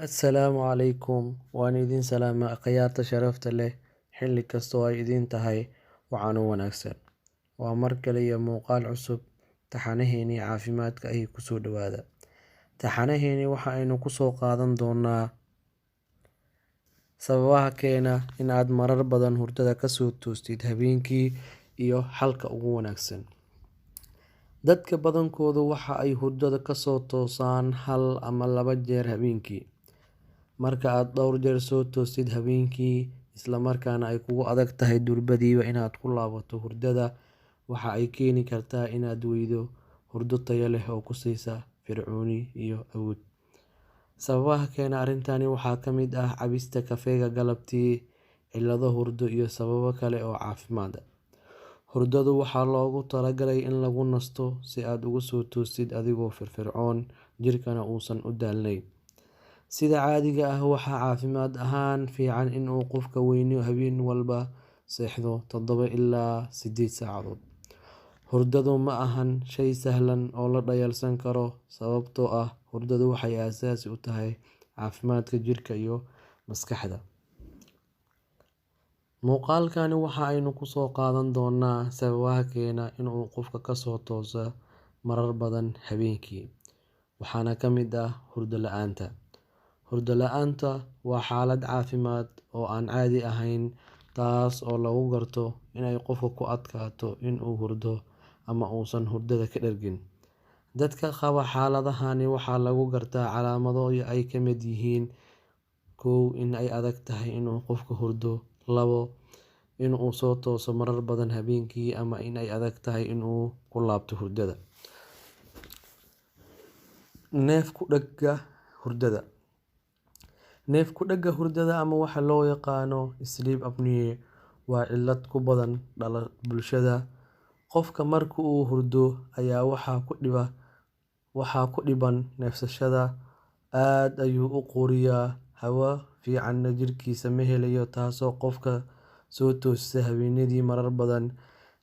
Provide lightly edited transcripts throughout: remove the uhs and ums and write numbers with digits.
Assalaamu calaykum. Waan idin salaamay akhyaarta sharafta leh, xilli kasta oo ay idin tahay waxaan u wanaagsan. Waa mar kale iyo muuqaal cusub, taxanaheennii caafimaadka ahi kusoo dhawaada. Taxanaheennii waxa aynu kusoo qaadan doonaa sababaha keena in aad marar badan hurdada kasoo toostid habeenkii iyo xalka ugu wanaagsan. Dadka badankoodu waxa ay hurdada kasoo toosaan hal ama laba jeer habeenkii. Marka aad dhowr jeer soo toostid habeenkii, isla markaana ay kugu adag tahay durbadiiba inaad ku laabato hurdada, waxa ay keeni kartaa inaad weydo hurdo tayo leh oo ku siisa fircooni iyo awood. Sababaha keena arrintani waxaa ka mid ah cabista kafeega galabtii, cillado hurdo iyo sababo kale oo caafimaad. Hurdadu waxaa loogu talagalay in lagu nasto si aad uga soo toostid adigoo firfircoon, jirkana uusan u daalnayn. Sida caadiga ah, waxaa caafimaad ahaan fiican in uu qofka weyni habeen walba seexdo 7 ilaa 8 saacadood. Hurdadu ma ahan shay sahlan oo la dhayalsan karo, sababtoo ah hurdadu waxay aasaasi u tahay caafimaadka jirka iyo maskaxda. Muuqaalkani waxa aynu kusoo qaadan doonaa sababaha keena in uu qofka kasoo tooso marar badan habeenkii, waxaana ka mid ah hurdo la'aanta. Hurdo la'aanta waa xaalad caafimaad oo aan caadi ahayn, taas oo lagu garto inay qofka ku adkaato in uu hurdo ama uusan hurdada ka dhergin. Dadka qaba xaaladahani waxaa lagu gartaa calaamado ay ka mid yihiin: 1, in ay adag tahay inuu qofka hurdo; 2, in uu soo tooso marar badan habeenkii ama in ay adag tahay in uu ku laabto hurdada. Neef ku dhagga hurdada. Neef ku dhagga hurdada ama waxa loo yaqaano sleep apnea waa cillad ku badan bulshada. Qofka marka uu hurdo ayaa waxaa ku dhiban neefsashada, aad ayuu u quuriyaa, hawo fiicanna jirkiisa ma helayo, taasoo qofka soo toosisa habeenadii marar badan.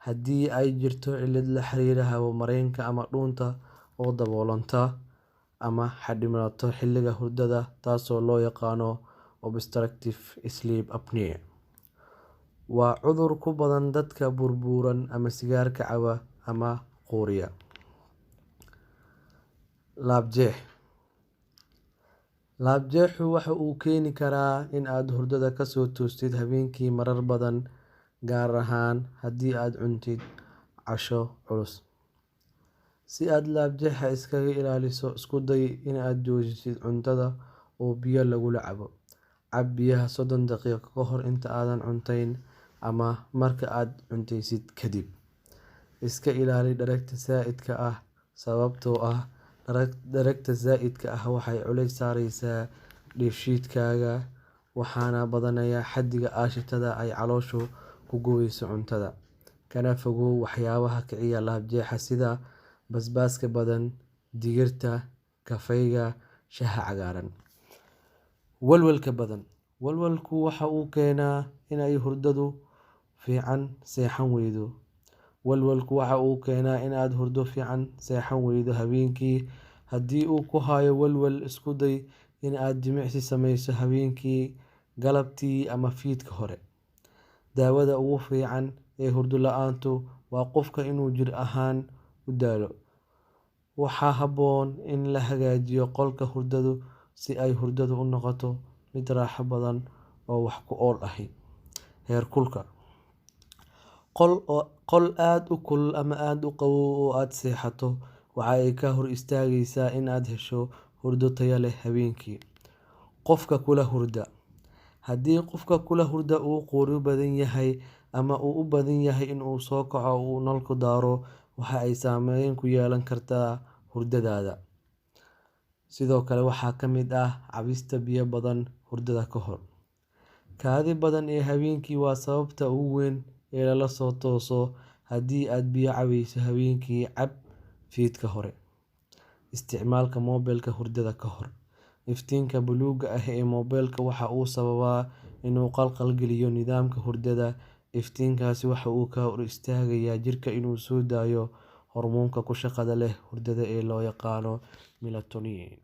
Haddii ay jirto cillad la xiriirta hawo mareenka ama dhuunta oo daboolanta ama xannibnaato xilliga hurdada, taasoo loo yaqaano obstructive sleep apnea. Waa cudur ku badan dadka buurbuuran ama sigaarka caba ama quuriya. Laabjeex. Laabjeexu waxa uu keeni karaa in aad hurdada kasoo toostid habeenkii marar badan, gaar ahaan haddii aad cuntid casho culus. Si aad laabjeexa iskaga ilaaliso, isku day in aad joojisid cuntada oo biyo lagula cabo. Cab biyaha 30 daqiiqo ka hor inta aadan cuntayn ama marka aad cuntaysid kadib. Iska ilaali dheregta zaa'idka ah, sababtoo ah dheregta zaa'idka ah waxay culays saaraysaa dheefshiidkaaga, waxaana badanaya xaddiga aashitada ay calooshu ku gubayso cuntada. Kana fogow waxyaabaha kiciya laabjeexa sida basbaaska badan, digirta, kafeega, shaha cagaaran. Walwalka badan. Walwalku waxa uu keenaa in ay hurdadu fiican seexan weydo. Walwalku waxa uu keenaa in aad hurdo fiican seexan weydo habeenkii. Haddii uu ku hayo walwal, isku day in aad jimicsi sameyso habeenkii, galabtii ama fiidka hore. Daawada ugu fiican ee hurdo la'aantu waa qofka inuu jir ahaan u daalo. Waxaa habboon in la hagaajiyo qolka hurdadu si ay hurdadu u noqoto mid raaxo badan oo wax ku ool ahi. Heerkulka. Qol aad u kulul ama aad u qabow oo aad seexato waxa ay ka hor istaagaysaa in aad hesho hurdo tayo leh habeenkii. Qofka kula hurda. Haddii qofka kula hurda uu quuri badan yahay ama uu u badan yahay in uu soo kaco oo uu nalku daaro, waxa ay saameyn ku yeelan kartaa hurdadaada. Sidoo kale waxaa ka mid ah cabista biyo badan hurdada ka hor. Kaadi badan ee habeenkii waa sababta ugu weyn ee lala soo tooso. Haddii aad biyo cabayso habeenkii, cab fiidka hore. Isticmaalka moobilka hurdada ka hor. Iftiinka buluugga ah ee moobilka waxa uu sababaa inuu qalqal geliyo nidaamka hurdada. Iftiinkaasi waxa uu ka hor istaagayaa jirka inuu soo daayo hormoonka ku shaqada leh hurdada ee loo yaqaano melatonin.